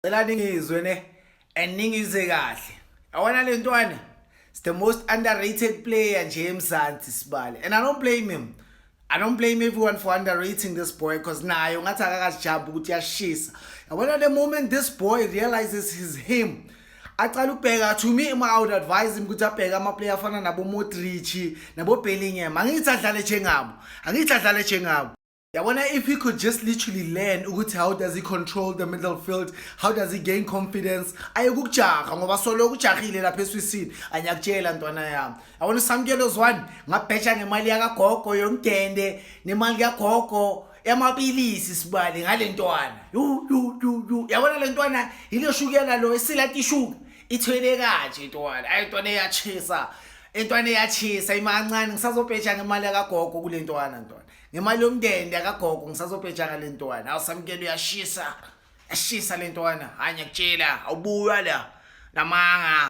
Cela ningizwe ne and ningizwe kahle. Yabona le ntwana, it's the most underrated player nje eMzansi, sibale. And I don't blame him. I don't blame everyone for underrating this boy because naye ungathi akakazijabhi ukuthi uyashisa. Yabona, the moment this boy realizes he's him, acala ukubheka, to me, I would advise him ukuthi abheke ama-player afana nabo Modric nabo Bellingham. Angithi adlale njengabo. Angithi adlale njengabo. Yabona, if he could just literally learn ukuthi how does he control the middle field, how does he gain confidence, aye kukujaha ngoba solo ujahile lapha eswisini. Anyakutshela, ntwana yami. Yabona, uSamkelo Zwane, ngabheja ngemali yakagogo yomdende nemali kagogo yamapilisi, sibale ngale ntwana. Yu yu yu yu. Yabona le ntwana, ile shukela lo esilati ishuka ithwele kanje ntwana. Ayi, ntwana iyachisa. Intwana iyachisa imancane, ngisazobheja ngemali yakagogo kule ntwana, ntwana. Ngemali yomndende yakagogo ngisazobheja ngale ntwana. Awusamkelo, uyashisa. Yashisa le ntwana. Hayi, ngiyakutshela, awubuya la. Namanga.